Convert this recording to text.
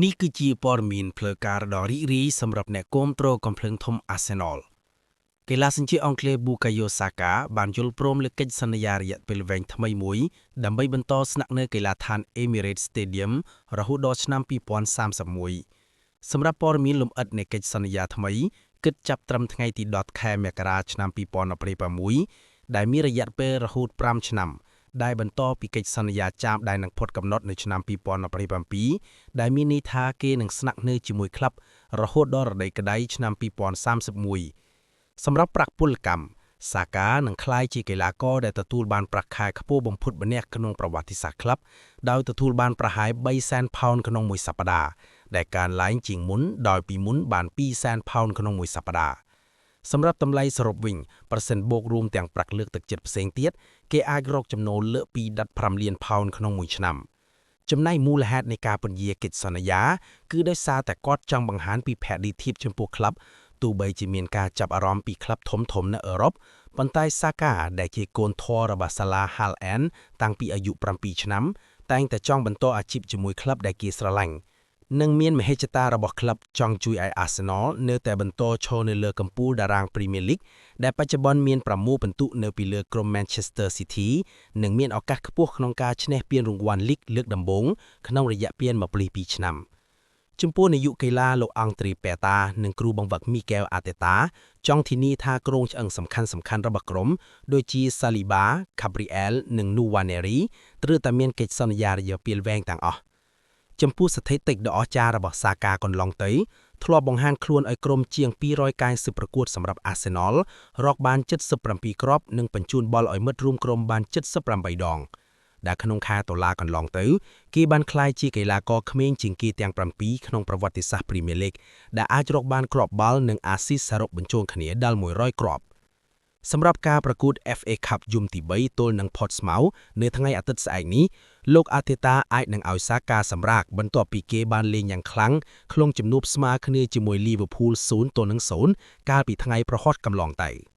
នេះគឺជាព័ត៌មានផ្លូវការដ៏រីករាយសម្រាប់អ្នកគាំទ្រកំភ្លើងធំ Arsenal កីឡាសញ្ជាតិអង់គ្លេស Bukayo Saka បានយល់ព្រមលើកិច្ចសន្យារយៈពេលវែងថ្មីមួយដើម្បីបន្តស្នាក់នៅកីឡដ្ឋាន Emirates Stadium រហូតដល់ឆ្នាំ2031សម្រាប់ព័ត៌មានលម្អិតនៃកិច្ចសន្យាថ្មីគិតចាប់ត្រឹមថ្ងៃទី10ខែមករាឆ្នាំ2026ដែលមានរយៈពេលរហូត5ឆ្នាំ ដែលបន្តពីកិច្ចសន្យាចាមដែលនឹងផុតកំណត់នៅឆ្នាំ2027ដែលមានន័យថាគេនឹងស្នាក់នៅជាមួយក្លឹបរហូតដល់រដូវក្តៅឆ្នាំ2031សម្រាប់ប្រាក់ពលកម្មសាកានឹងក្លាយជាកីឡាករដែលទទួលបានប្រាក់ខែខ្ពស់បំផុតម្នាក់ក្នុងប្រវត្តិសាស្ត្រក្លឹបដោយទទួលបានប្រហែល3សែនផោនក្នុងមួយសប្តាហ៍ដែលកើនឡើងជាងមុនដោយពីមុនបាន2សែនផោនក្នុងមួយសប្តាហ៍សម្រាប់តម្លៃសរុបវិញប្រសិនបូករួមទាំងប្រាក់លើកទឹកចិត្តផ្សេងទៀតគេអាចរកចំណូលលើសពី15លានផោនក្នុងមួយឆ្នាំចំណែកមូលហេតុនៃការពន្យាកិច្ចសន្យាគឺដោយសារតែគាត់ចង់បង្ហាញពីភក្តីភាពចំពោះក្លឹបទោះបីជាមានការចាប់អារម្មណ៍ពីក្លឹបធំៗនៅអឺរ៉ុបប៉ុន្តែសាកាដែលជាកូនធម៌របស់សាឡាហាល់អែនតាំងពីអាយុ7ឆ្នាំតែងតែចង់បន្តអាជីពជាមួយក្លឹបដែលគេស្រឡាញ់និងមានមហិច្ឆតារបស់ក្លឹបចង់ជួយឲ្យ Arsenal នៅតែបន្តឈរនៅលើកំពូលតារាង Premier League ដែលបច្ចុប្បន្នមាន6ពិន្ទុនៅពីលើក្រុម Manchester City និងមានឱកាសខ្ពស់ក្នុងការឈ្នះពានរង្វាន់លីកលើកដំបូងក្នុងរយៈពេល22ឆ្នាំចំពោះនាយកកីឡាលោកអង់ត្រីប៉េតានិងគ្រូបង្វឹកមីកែលអាតេតាចង់ធានាថាគ្រោងឆ្អឹងសំខាន់ៗរបស់ក្រុមដូចជាសាលីបា កាប្រីអែលនិងនូវ៉ានេរីត្រូវតែមានកិច្ចសន្យារយៈពេលវែងទាំងអស់ចំពោះស្ថិតិដ៏អស្ចារ្យរបស់សាកាកន្លងទៅធ្លាប់បង្ហាញខ្លួនឲ្យក្រុមជាង290ប្រកួតសម្រាប់ Arsenal រកបាន77គ្រាប់និងបញ្ជូនបាល់ឲ្យមិត្តរួមក្រុមបាន78ដងដែលក្នុងខែតុលាកន្លងទៅគេបានក្លាយជាកីឡាករក្មេងជាងគេទាំង7ក្នុងប្រវត្តិសាស្ត្រ Premier League ដែលអាចរកបានគ្រាប់បាល់និងអាស៊ីសសរុបបញ្ចូលគ្នាដល់100គ្រាប់សម្រាប់ការប្រកួត FA Cup យំទី3ទល់នឹង Portsmouth នៅថ្ងៃអាទិត្យស្អែកនេះលោកអាតេតាអាចនឹងឲ្យសាកាសម្រាកបន្ទាប់ពីគេបានលេងយ៉ាងខ្លាំងក្នុងជំនួបស្មើគ្នាជាមួយ Liverpool 0-0កាលពីថ្ងៃប្រហ័សកន្លងទៅ។